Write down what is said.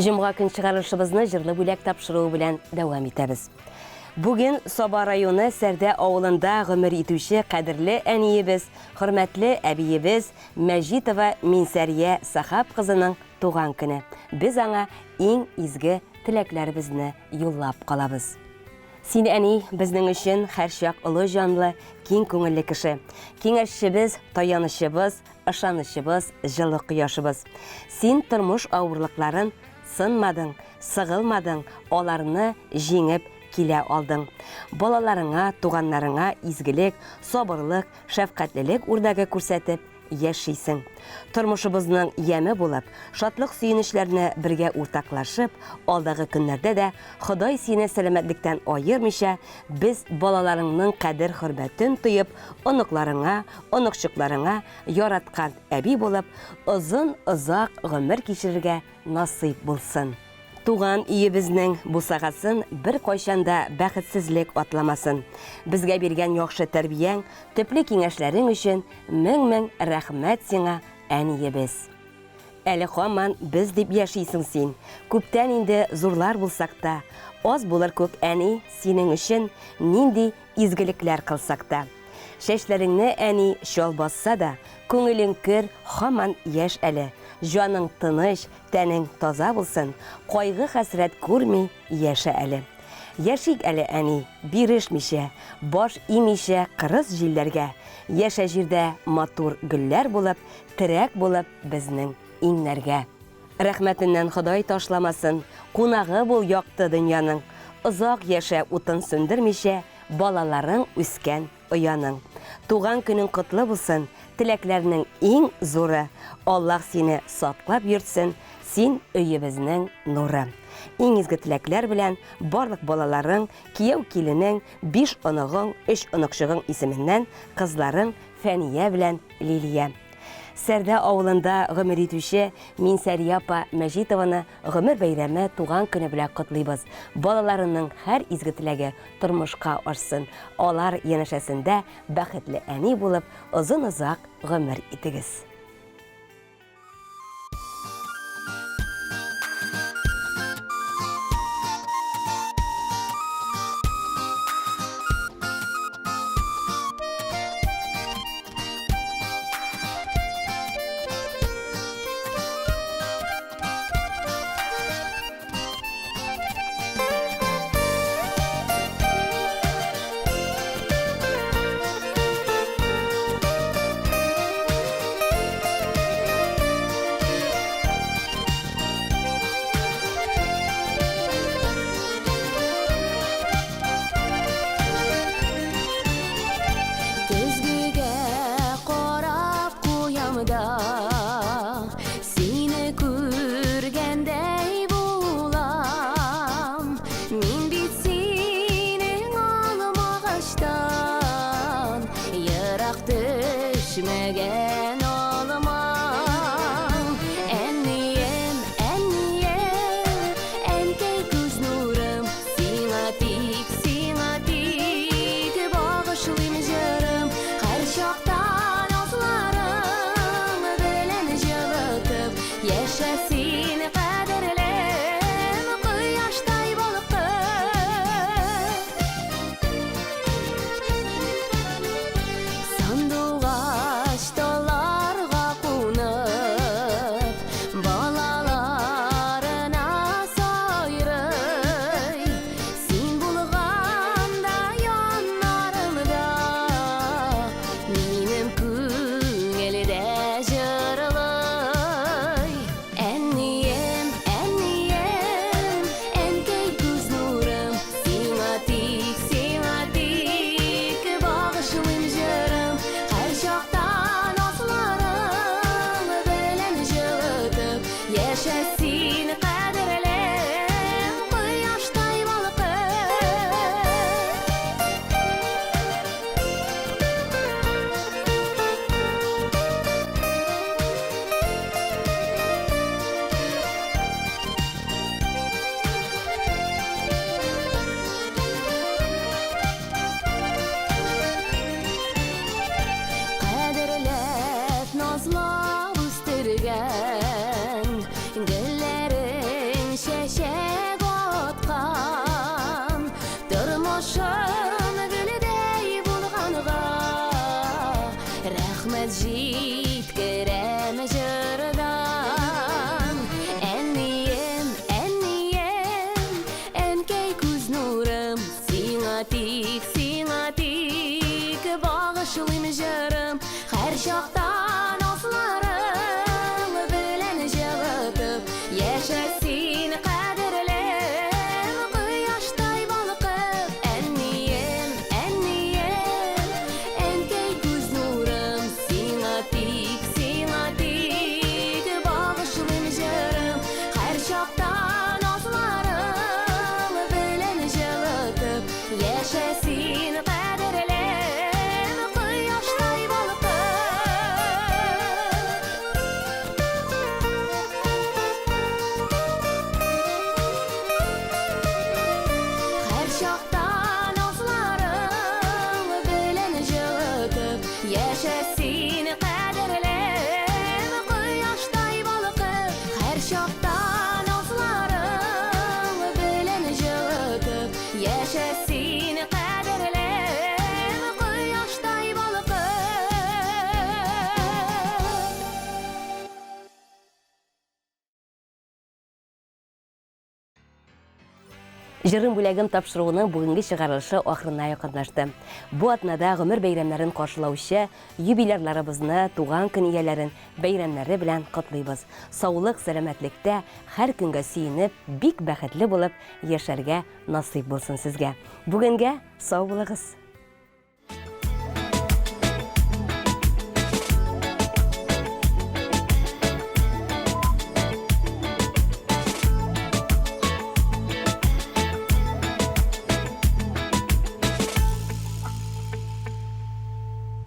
Җомга көн чыгарылышыбызны җырлы бүләк тапшыруы белән дәвам итәбез. Бүген Саба районы Сәрдә авылында гомер итүче кадерле әниебез, хөрмәтле әбиебез Мәҗитова Минсәрия Сәхап кызының туган көне. Без аңа иң изге теләкләребезне юллап калабыз. Син, әни, безнең өчен һәрчак олы җанлы, киң күңелле кеше. Киңәшчебез, таянычыбыз, ышанычыбыз, җылы кояшыбыз. Син тормыш авырлыкларын сынмадың, сыгылмадың, аларны җиңеп килә алдың. Балаларыңа, туганнарыңа изгелек, сабырлык, шәфкатьлелек үрнәге күрсәтеп яшисең. Тормышыбызның яме булып, шатлык-сөенечләрне бергә уртаклашып, алдагы көннәрдә дә Ходай сине сәламәтлектән аермыйча, без балаларыңның кадер-хөрмәтен тоеп, оныкларыңа, оныкчыкларыңа яраткан әби булып, озын-озак гомер кичерергә насыйп булсын. Туган өебезнең бусагасын беркайчан да бәхетсезлек атламасын. Безгә биргән яхшы тәрбияң, төпле киңәшләрең өчен мең-мең рәхмәт сиңа, әниебез. Әле һаман без дип яшисең син. Күптән инде зурлар булсак та, аз булыр күк, әни, синең өчен нинди изгелекләр кылсак та. Чәчләреңне, әни, чал басса да, күңелең көр, һаман яшь әле. Җаның тыныч, тәнең таза булсын, кайгы-хәсрәт күрми яшә әле. Яшик әле, әни, бирешмичә, баш имичә кырыс җилләргә, яшә җирдә матур гөлләр булып, терәк булып безнең иңнәргә. Рәхмәтеннән Ходай ташламасын, кунагы бул якты дөньяның. Озак яшә утын сүндермичә, балаларың үскән ояның. Туган көнең котлы булсын, теләкләрнең иң зуры, Аллаһ сине саклап йөртсен, син өебезнең нуры. Иң изге теләкләр белән барлык балаларың, кияү-киленең, биш оныгың, өч оныкчыгың исеменнән кызларың Фәния белән Лилия. Сәрдә авылында гомер итүче Минсәрия апа Мәҗитованы гомер бәйрәме, туган көне белән котлыйбыз. Балаларының һәр изге теләге тормышка ашсын, алар янәшәсендә бәхетле әни булып, озын-озак гомер итегез. Көзгегә карап куям да Сине күргәндәй булам. Мин бит синең алмагачтан ерак төшмәгән алмам. Әнием, әнием, әнкәй күз нурым, сиңа тик, сиңа тик багышлыйм җырым. Һәрчакта назларың белән җылытып, яшә син, кадерлем, кояштай балкып. Сандугач талларга кунып, балаларына сайрый. Син булганда яннарымда, минем күңел дә җырлый. Әнием, чакта назларың белән җылытып, яшә син, кадерлем, кояштай балкып. Җырым бүләгем тапшыруының бүгенге чыгарылышы ахырына якынлашты. Бу атнада гомер бәйрәмнәрен каршылаучы юбилярларыбызны, туган көн ияләрен бәйрәмнәре белән котлыйбыз. Саулык, сәламәтлектә, һәр көнгә сөенеп, бик бәхетле булып яшәргә насыйп булсын сезгә. Бүгенгә сау булыгыз!